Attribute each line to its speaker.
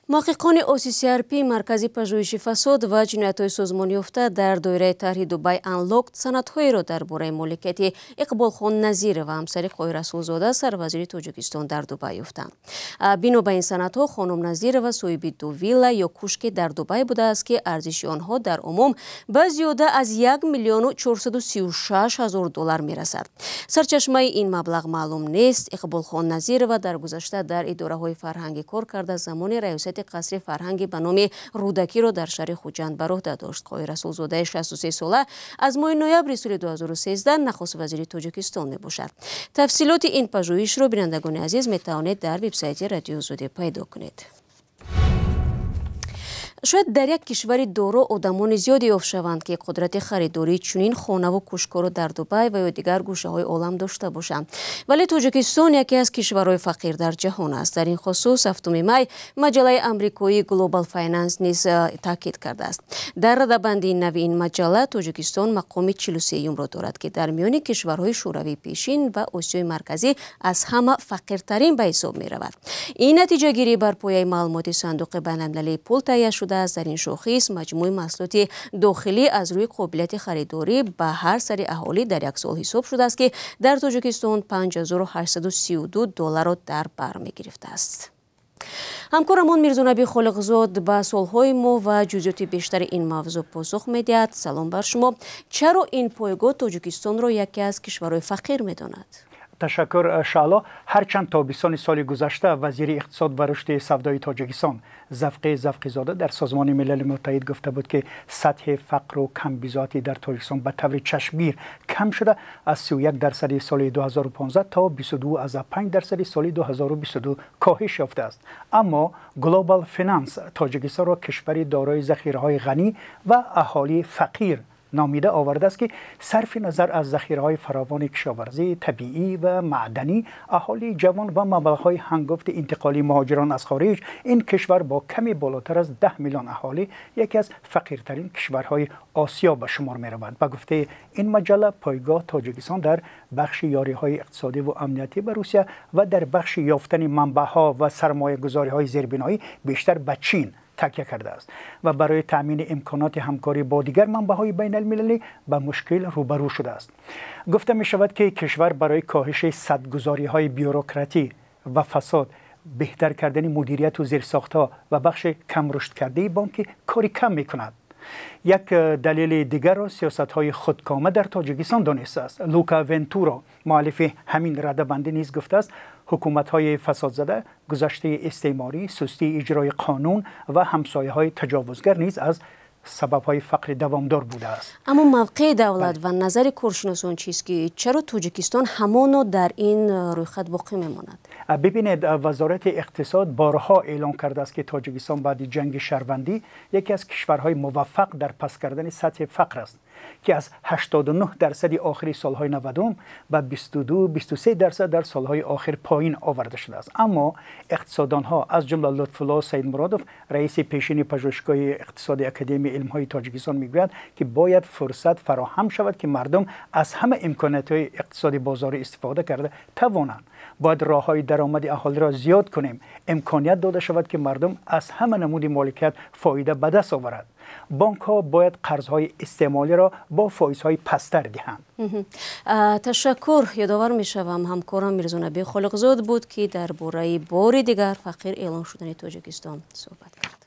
Speaker 1: Муҳаққиқони OCCRP, маркази пажӯҳиши фасод ва ҷиноятҳои созмонёфта, дар доираи тарҳи Дубай Unlocked санадҳоеро дар бораи моликияти Иқболхон Назирова, ҳамсари Қоҳир Расулзода, сарвазири Тоҷикистон, дар Дубай ёфтанд. Бино ба ин санадҳо, хонум Назирова соҳиби ду вилла ё кушке дар Дубай будааст, ки арзиши онҳо дар умум ба зиёда аз 1 436 000 доллар мерасад. Сарчашмаи ин маблағ маълум нест. Иқболхон Назирова дар гузашта дар идораҳои фарҳангӣ кор карда, замони раёсати қасри фарҳанги ба номи Рӯдакиро дар шаҳри Хуҷанд бар уҳда дошт. Қоҳир Расулзодаи 63 сола аз моҳи ноябри соли 2013 нахуствазири Тоҷикистон мебошад. Тафсилоти ин пажӯҳишро, бинандагони азиз, метавонед дар вебсайти Радиои Озодӣ пайдо кунед. Шояд дар як кишвари доро одамони зиёде ёфт шаванд, ки қудрати харидории чунин хонаву кушкҳоро дар Дубай ва ё дигар гӯшаҳои олам дошта бошанд, вале Тоҷикистон яке аз кишварҳои фақир дар ҷаҳон аст. Дар ин хусус 7 май маҷаллаи амрикоии Global Finance низ таъкид кардааст. Дар радабандии нави ин маҷалла Тоҷикистон мақоми 43-юмро дорад, ки дар миёни кишварҳои Шӯравии пешин ва Осиёи Марказӣ аз ҳама фақиртарин ба ҳисоб меравад. Ин натиҷагирӣ бар пояи маълумоти Сандуқи байналмилалии пул таҳия шудааст. Дар ин шохис маҷмӯи маҳсулоти дохилӣ аз рӯи қобилияти харидорӣ ба ҳар сари аҳолӣ дар як сол ҳисоб шудааст, ки дар Тоҷикистон 5832 долларро дар бар мегирифтааст. Ҳамкорамон Мирзонаби Холиқзод ба суолҳои мо ва ҷузъиёти бештари ин мавзӯъ посух медиҳад. Салом бар шумо. Чаро ин пойгоҳ Тоҷикистонро яке аз кишварҳои фақир медонад?
Speaker 2: Ташаккур, Шаъло. Ҳарчанд тобистони соли гузашта вазири иқтисод ва рушди савдои Тоҷикистон Завқи Завқизода дар Созмони Милали Муттаҳид гуфта буд, ки сатҳи фақру камбизоатӣ дар Тоҷикистон ба таври чашмгир кам шуда, аз 31 дарсади соли 2015 то 22,5 дарсади соли 2022 коҳиш ёфтааст, аммо Global Finance Тоҷикистонро кишвари дорои захираҳои ғанӣ ва аҳолии фақир номида овардааст, ки сарфи назар аз захираҳои фаровони кишоварзӣ, табиӣ ва маъданӣ, аҳолии ҷавон ва маблағҳои ҳангофти интиқоли муҳоҷирон аз хориҷ, ин кишвар бо каме болотар аз 10 миллион аҳолӣ яке аз фақиртарин кишварҳои Осиё ба шумор меравад. Ба гуфтаи ин маҷалла пойгоҳ, Тоҷикистон дар бахши ёриҳои иқтисодӣ ва амниятӣ ба Русия ва дар бахши ёфтани манбаъҳо ва сармоягузориҳои зербиноӣ бештар ба Чин такя кардааст ва барои таъмини имконоти ҳамкорӣ бо дигар манбаъҳои байналмилалӣ ба мушкил рӯбарӯ шудааст. Гуфта мешавад, ки кишвар барои коҳиши садгузориҳои бюрократӣ ва фасод, беҳтар кардани мудирияту зерсохтҳо ва бахши камрушдкардаи бонкӣ кори кам мекунад. Як далели дигарро сиёсатҳои худкома дар Тоҷикистон донистааст. Лука Вентуро, муаллифи ҳамин радабандӣ, низ гуфтааст, ҳукуматҳои фасодзада, гузаштаи истеъморӣ, сустии иҷрои қонун ва ҳамсояҳои таҷовузгар низ аз сабабҳои фақри давомдор будааст.
Speaker 1: Аммо мавқеи давлат ва назари коршиносон чист, ки чаро Тоҷикистон ҳамоно дар ин рӯйхат боқӣ мемонад?
Speaker 2: Бибинед, Вазорати иқтисод борҳо эълон кардааст, ки Тоҷикистон баъди ҷанги шаҳрвандӣ яке аз кишварҳои муваффақ дар паст кардани сатҳи фақр аст, ки аз 89 дарсади охири солҳои 90 ба 22-23% дар солҳои охир поин оварда шудааст. Аммо иқтисоддонҳо, аз ҷумла Лутфулло Саидмуродов, раиси пешини Пажӯҳишгоҳи иқтисоди Академияи илмҳои Тоҷикистон, мегӯяд, ки бояд фурсат фароҳам шавад, ки мардум аз ҳама имкониятҳои иқтисоди бозорӣ истифода карда тавонанд. Бояд роҳҳои даромади аҳолиро зиёд кунем, имконият дода шавад, ки мардум аз ҳама намуди моликият фоида ба даст оварад. Бонкҳо бояд қарзҳои истеъмолиро бо фоизҳои пасттар диҳанд.
Speaker 1: Ташаккур. Ёдовар мешавам, ҳамкорам Мирзонаби Холиқзод буд, ки дар бораи бори дигар фақир эълон шудани Тоҷикистон суҳбат кард.